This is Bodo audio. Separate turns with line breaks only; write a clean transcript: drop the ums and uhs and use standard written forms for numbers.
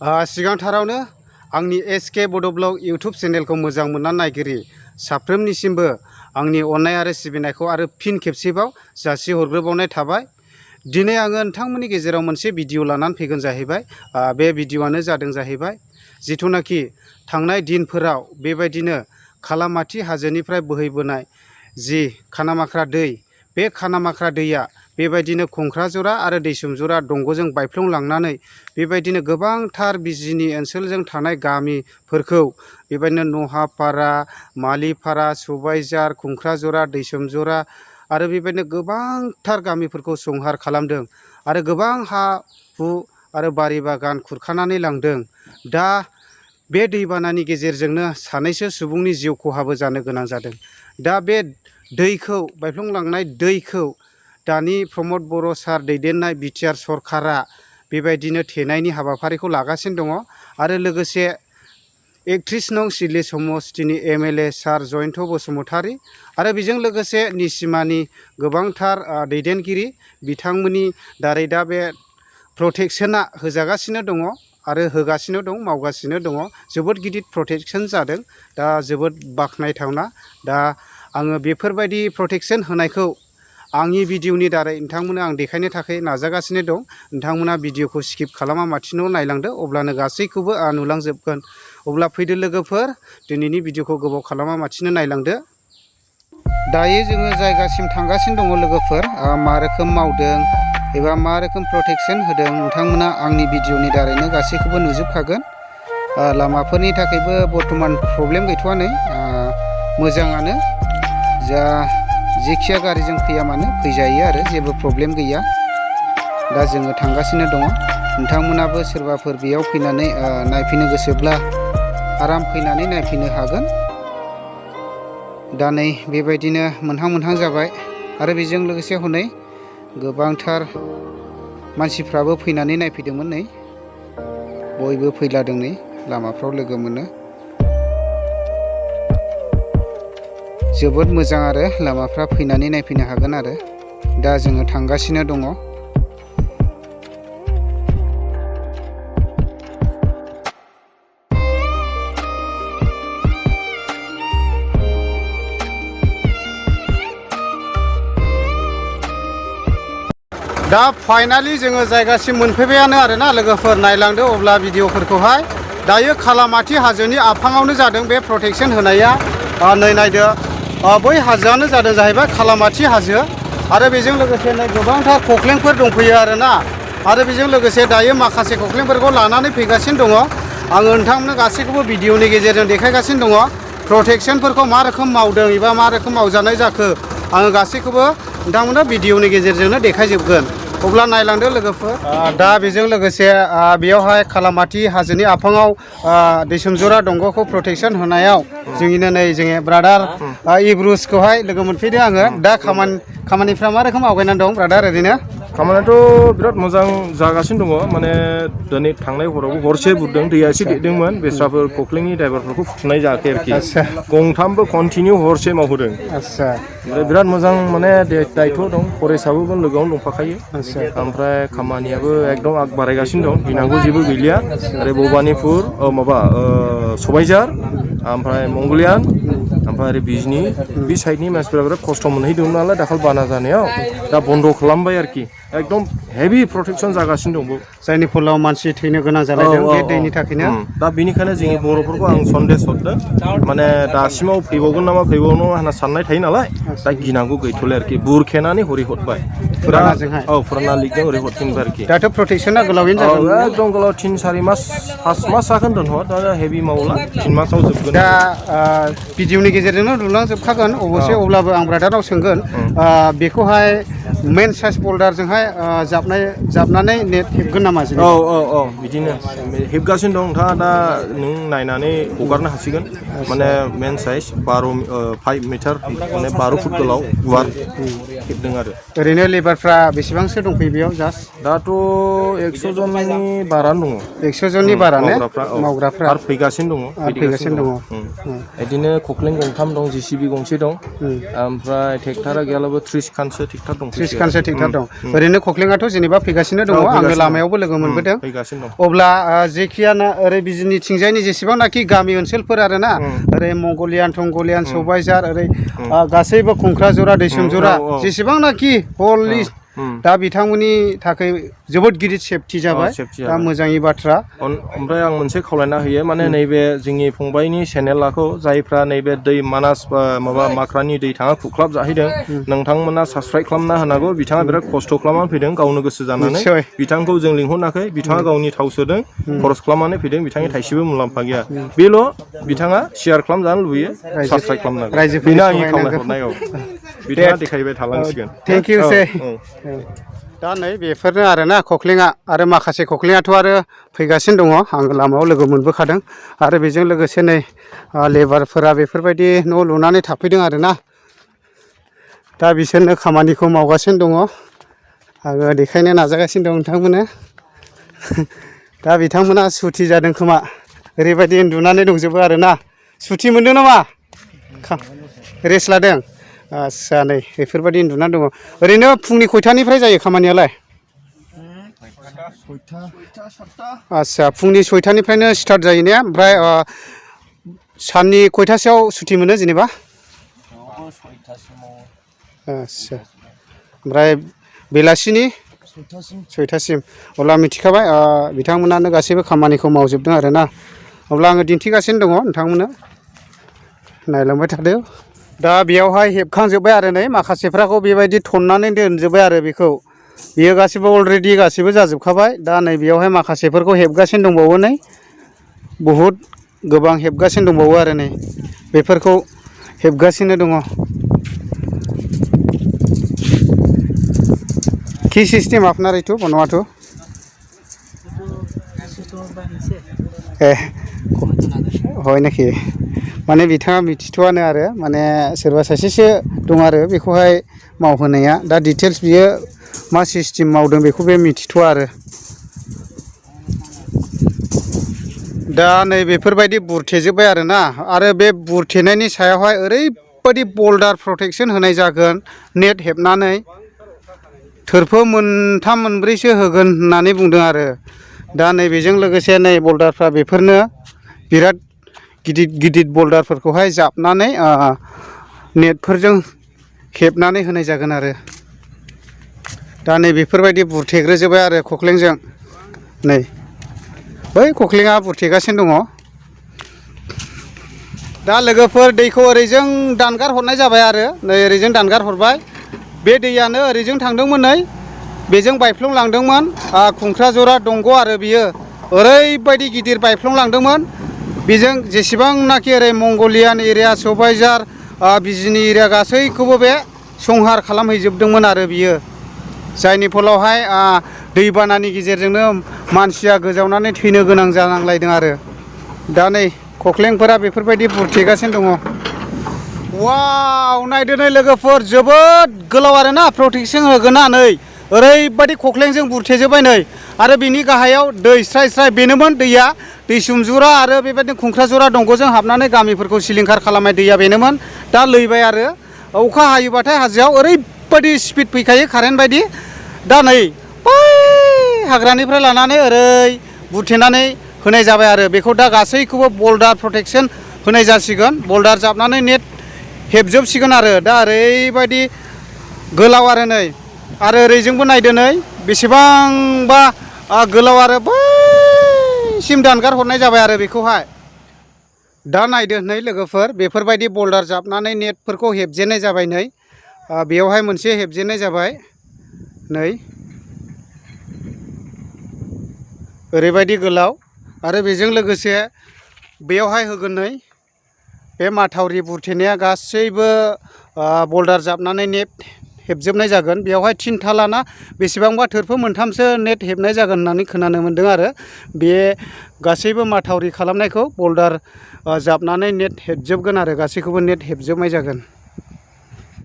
सिगांथारावनो आंनि एसके बड' ब्लग इउटुब चेनेलखौ मोजां मोनना नायगिरि साफ्रोमनिसिमबो आंनि अननाय आरो सिबिनायखौ आरो फिन खेबसेबाव जासिहरग्रोबावनाय थाबाय। दिनै आङो नोंथांमोननि गेजेराव मोनसे भिडिअ लानानै फैगोन जाहैबाय। बे भिडिअआनो जादों जाहैबाय जिथुनाखि थांनाय दिनफोराव बेबायदिनो खालामाथि हाजोनिफ्राय बोहैबोनाय जि खानामाख्रा दै, बे खानामाख्रा दैया बेबायदिनो खंख्राजरा आरो दैसुमजरा दंग'जों बायफ्लंलांनानै बेबायदिनो गोबांथार बिजिनि ओनसोलजों थानाय गामिफोरखौ बेबायदिनो नहापारा, मालिपारा, सबायझार, खंख्राजरा, दैसुमजरा आरो बेबायदिनो गोबांथार गामिफोरखौ संहार खालामदों आरो गोबां हा हु आरो बारि बागान खुरखानानै लांदों। दा बे दैबानानि गेजेरजोंनो सानैसो सुबुंनि जिउ खहाबो जानो गोनां जादों। दा बे दैखौ बायफ्लंलांनाय दैखौ दानि प्रमद बर' सार दैदेननाय BTR सरकारा बेबायदिनो थेनायनि हाबाफारिखौ लागासिनो दङ आरो लोगोसे 31 नं सिडली समस्तिनि MLA सार जयन्त बसुमतारी आरो बेजों लोगोसे निसिमानि गोबांथार दैदेनगिरि बिथांमोननि दारै दा बे प्रटेक्शना होजागासिनो दङ आरो होगासिनो दं, मावगासिनो दङ। जोबोद गिदिर प्रटेक्शन जादों, दा जोबोद बाख्नायथावना। दा आङो बेफोरबायदि प्रटेक्शन होनायखौ आंनि भिडिअनि दारै नोंथांमोननो आं देखायनो थाखाय नाजागासिनो दं। नोंथांमोना भिडिअखौ स्किप खालामा माथिनो नायलांदो, अब्लानो गासैखौबो नुलांजोबगोन। अब्ला फैदो लोगोफोर, दिनैनि भिडिअखौ गोबाव खालामा माथिनो नायलांदो। दायो जोङो जायगासिम थांगासिनो दङ लोगोफोर। मा रोखोम मावदों एबा मा रोखोम प्रटेक्शन होदों नोंथांमोना आंनि भिडिअनि दारैनो गासैखौबो नुजोबखागोन। लामाफोरनि थाखायबो बर्थमान प्रब्लेम गैथ'आ, नै मोजाङानो। जेखिया गारिजों फैया मानो फैजायो आरो जेबो प्रब्लेम गैया। दा जोङो थांगासिनो दङ। नोंथांमोनाबो सोरबाफोर बेयाव फैनानै नायफैनो गोसोब्ला आराम फैनानै नायफैनो हागोन। दा नै बेबायदिनो मोनहां मोनहां जाबाय आरो बेजों लोगोसे हनै गोबांथार मानसिफ्राबो फैनानै नायफैदोंमोन। नै बयबो फैलादों, नै लामाफ्राव लोगो मोनो। जोबोद मोजां आरो लामाफ्रा, फैनानै नायफैनो हागोन आरो। दा जोङो थांगासिनो दङ। दा फाइनालि जोङो जायगासिम मोनफैबायानो आरोना लोगोफोर, नायलांदो अब्ला भिडिअफोरखौहाय। दायो खालामाथि हाजोनि आफाङावनो जादों बे प्रटेक्शन होनाया। नै नायदो, बै हाजोआनो जादों जाहैबाय खालामाथि हाजो आरो बेजों लोगोसे नै गोबांथार खख्लेंफोर दंफैयो आरोना। आरो बेजों लोगोसे दायो माखासे खख्लेंफोरखौ लानानै फैगासिनो दङ। आङो नोंथांमोननो गासैखौबो भिडिअनि गेजेरजों देखायगासिनो दङ। प्रटेक्शनफोरखौ मा रोखोम मावदों एबा मा रोखोम मावजानाय जाखो आङो गासैखौबो नोंथांमोननो भिडिअनि गेजेरजोंनो देखायजोबगोन। अब्ला नायलांदो लोगोफोर। दा बेजों लोगोसे बेयावहाय खालामाथि हाजोनि आफाङाव दैसुमजरा दंग'खौ प्रटेक्शन होनायाव जोंनिनो नै जोंनि ब्रादार इब्रुसखौहाय लोगो मोनफैदों आङो। दा खामानिफ्रा मा रोखोम आवगायनानै दं ब्रादार? ओरैनो
खामानियाथ' बिराद मोजां जागासिनो दङ। माने दिनै थांनाय हरावबो हरसे बुरदों, दैया एसे देरदोंमोन। बेस्राफोर खख्लेंनि ड्राइभारफोरखौ फुथुनाय जायाखै आरोखि। गंथामबो कन्टिनिउ हरसे मावहोदों। ओमफ्राय बिराद मोजां माने दायथ' दं, फरेस्टआबो लोगोआवनो दंफाखायो। ओमफ्राय खामानियाबो एकदम आग बारायगासिनो दं, गिनांगौ जेबो गैलिया। ओरै भबानिपुर माबा सबायझार, ओमफ्राय मंगलियान, ओमफ्राय ओरै बिजनि बे साइडनि मानसिफोरा बिराद खस्थ' मोनहैदोंमोन नालाय दाखाल बाना जानायाव। दा बन्द' खालामबाय आरोखि। एकदम हेभि प्रटेक्शन जागासिनो दं।
जायनि फलाव मानसि थैनो गोनां जालायदों बे दैनि थाखायनो।
दा बेनिखायनो जोंनि बर'फोरखौ आं सन्देस हरदों, माने दासिमाव फैबावगोन नामा फैबावनो होनना साननाय थायो नालाय। दा गिनांगौ गैथ'ले आरोखि, बुरखेनानै हरै हरबाय फुरानाजोंहाय। फुराना लिगजों ओरै हरफिनबाय आरोखि।
दाथ' प्रटेक्शना गोलावैनो जागोन।
एकदम गोलाव 3-4 मास 5 मास जागोन दोनथ'। दा हेभि मावला 3 मासाव जोबगोन।
दा भिडिअनि गेजेरजोंनो नुलांजोबखागोन अबसे, अब्लाबो आं ब्रादारनाव सोंगोन बेखौहाय मेन साइज बल्डारजोंहाय जाबनानै नेट हेबगोन नामा?
औ बिदिनो हेबगासिनो दं। नोंथाङा दा नों नायनानै हगारनो हासिगोन। माने मेन साइज 5 मिटार, माने 12 फुट गोलाव गुवार हेबदों आरो
ओरैनो लेबारफ्रा बेसेबांसो दंफैयो बेयाव जास्ट
दाथ' 100 जननि बारानो दङ
100 जननि बारानो
मावग्राफ्रा आरो फैगासिनो
दङ
दङ बिदिनो खख्लें गंथाम दं JCB गंसे दं ओमफ्राय ट्रेक्टरा गैयालाबो 30 खानसो ट्रेक्टर दं
30 खानसो ट्रेक्टर दं ओरैनो खख्लेंआथ' जेनेबा फैगासिनो दङ आङो लामायावबो लोगो मोनबोदों अब्ला जेखियाना ओरै बिजिनिथिंजायनि जेसेबांनाखि गामि ओनसोलफोर आरोना ओरै मंगलियान सबायझार ओरै गासैबो खुंख्राजरा दैसोमजरा जेसेबांनाखि हलि दा बिथांमोननि थाखाय जोबोद गिदिर सेफटि जाबाय दा मोजांनि बाथ्रा
ओमफ्राय आं मोनसे खावलायना होयो माने नैबे जोंनि फंबायनि चेनेलखौ जायफ्रा नैबे दै मानास माबा माख्रानि दै थाङा खुख्लाब जाहैदों नोंथांमोना साबस्क्राइब खालामना होनांगौ बिथाङा बिराद खस्थ' खालामनानै फैदों गावनो गोसो जानानै बिथांखौ जों लिंहराखै बिथाङा गावनि थाव सोदों खरस खालामनानै फैदों बिथांनि थाइसेबो मुलाम्फा गैया बेल' बिथाङा शेयार खालामजानो लुबैयो साबस्क्राइब खालामनांगौ बेनो आंनि खावलायहरनाय बिथाङा देखायबाय थालांसिगोन
थेंक इउ से दा नै बेफोरनो आरोना खख्लेंआ आरो माखासे खख्लेंआथ' आरो फैगासिनो दङ आं लामायाव लोगो मोनबोखादों आरो बेजों लोगोसे नै लेबारफोरा बेफोरबायदि न' लुनानै थाफैदों आरोना दा बिसोरनो खामानिखौ मावगासिनो दङ आङो देखायनो नाजागासिनो दं नोंथांमोननो दा बिथांमोना सुथि जादों खोमा ओरैबायदि उन्दुनानै दंजोबो आरोना सुथि मोनदों नामा रेस्ट लादों आस्सा नै बेफोरबायदि उन्दुनानै दङ ओरैनो फुंनि खयथानिफ्राय जायो खामानियालाय आस्सा फुंनि 6टानिफ्रायनो स्टार्ट जायो ने ओमफ्राय साननि खयथासोआव सुथि मोनो जेनेबा आस्सा ओमफ्राय बेलासिनि 6टासिम अब्ला मिथिखाबाय बिथांमोनानो गासैबो खामानिखौ मावजोबदों आरोना अब्ला आङो दिन्थिगासिनो दङ नोंथांमोननो नायलांबाय थादो दा बेयावहाय हेबखांजोब्बाय आरो नै माखासेफ्राखौ बेबायदि थननानै दोनजोब्बाय आरो बेखौ बियो गासिबो अलरेडि गासिबो जाजोबखाबाय दा नै बेयावहाय माखासेफोरखौ हेबगासिनो दंबावो नै बहुद गोबां हेबगासिनो दंबावो आरो नै बेफोरखौ हेबगासिनो दङ কি সিস্টেম আপনার এইটো বনোৱাটো হয় নেকি माने बिथाङा मिथिथ'आनो आरो माने सोरबा सासेसो दं आरो बेखौहाय मावहोनाया दा डिटेल्स बियो मा सिस्टेम मावदों बेखौ बे मिथिथ'आ दा नै बेफोरबायदि बुरथेजोब्बाय आरोना आरो बे बुरथेनायनि सायावहाय ओरैबायदि बल्डार प्रटेक्सन होनाय जागोन नेट हेबनानै थोरफो 3 4सो होगोन होननानै बुंदों आरो दा नैबेजों लोगोसे नै बल्डारफ्रा बेफोरनो बिराद गिदिर गिदिर बल्डारफोरखौहाय जाबनानै नेटफोरजों हेबनानै होनाय जागोन आरो दा नै बेफोरबायदि बुरथेग्रोजोब्बाय आरो खख्लेंजों नै बै खख्लेंआ बुरथेगासिनो दङ दा लोगोफोर दैखौ ओरैजों दानगार हरनाय जाबाय आरो नै ओरैजों दानगार हरबाय बे दैयानो ओरैजों थांदोंमोन नै बेजों बायफ्लं लांदोंमोन खुंख्राजरा दंग आरो बियो ओरैबायदि गिदिर बायफ्लं लांदोंमोन बेजों जेसेबांनाखि ओरै मंगलियान एरिया सबायझार बिजिनि एरिया गासैखौबो बे संहार खालामहैजोबदोंमोन आरो बियो जायनि फलावहाय दैबानानि गेजेरजोंनो मानसिया गोजावनानै थैनो गोनां जानांलायदों आरो दा नै खख्लेंफोरा बेफोरबायदि बुरथेगासिनो दङ वाव नायदो नै लोगोफोर जोबोद गोलाव आरोना प्रटेक्सन होगोना नै ओरैबायदि खख्लेंजों बुरथेजोब्बाय नै आरो बिनि गाहायाव दै स्राय स्राय बेनोमोन दैया दैसुमजुरा आरो बेबायदिनो खुंख्राजरा दंगजों हाबनानै गामिफोरखौ सिलिंखार खालामनाय दैया बेनोमोन दा लैबाय आरो अखा हायोबाथाय हाजोआव ओरैबायदि स्पिड फैखायो कारेन्ट बायदि दा नै बै हाग्रानिफ्राय लानानै ओरै बुरथेनानै होनाय जाबाय आरो बेखौ दा गासैखौबो बल्डार प्रटेक्सन होनाय जासिगोन बल्डार जाबनानै नेट हेबजोबसिगोन आरो दा ओरैबायदि गोलाव आरो नै आरो ओरैजोंबो नायदो नै बेसेबांबा गोलाव आरो बैसिम दानगार हरनाय जाबाय आरो बेखौहाय दा नायदो नै लोगोफोर बेफोरबायदि बल्डार जाबनानै नेटफोरखौ हेबजेननाय जाबाय नै बेयावहाय मोनसे हेबजेननाय जाबाय नै ओरैबायदि गोलाव आरो बेजों लोगोसे बेयावहाय होगोन नै बे माथावरि बुरथेनाया गासैबो बल्डार जाबनानै नेट हेबजोबनाय जागोन बेयावहाय 3 थालाना बेसेबांबा थोरफो 3सो नेट हेबनाय जागोन होननानै खोनानो मोन्दों आरो बे गासैबो माथावरि खालामनायखौ बल्डार जाबनानै नेट हेबजोबगोन आरो गासैखौबो नेट हेबजोबनाय जागोन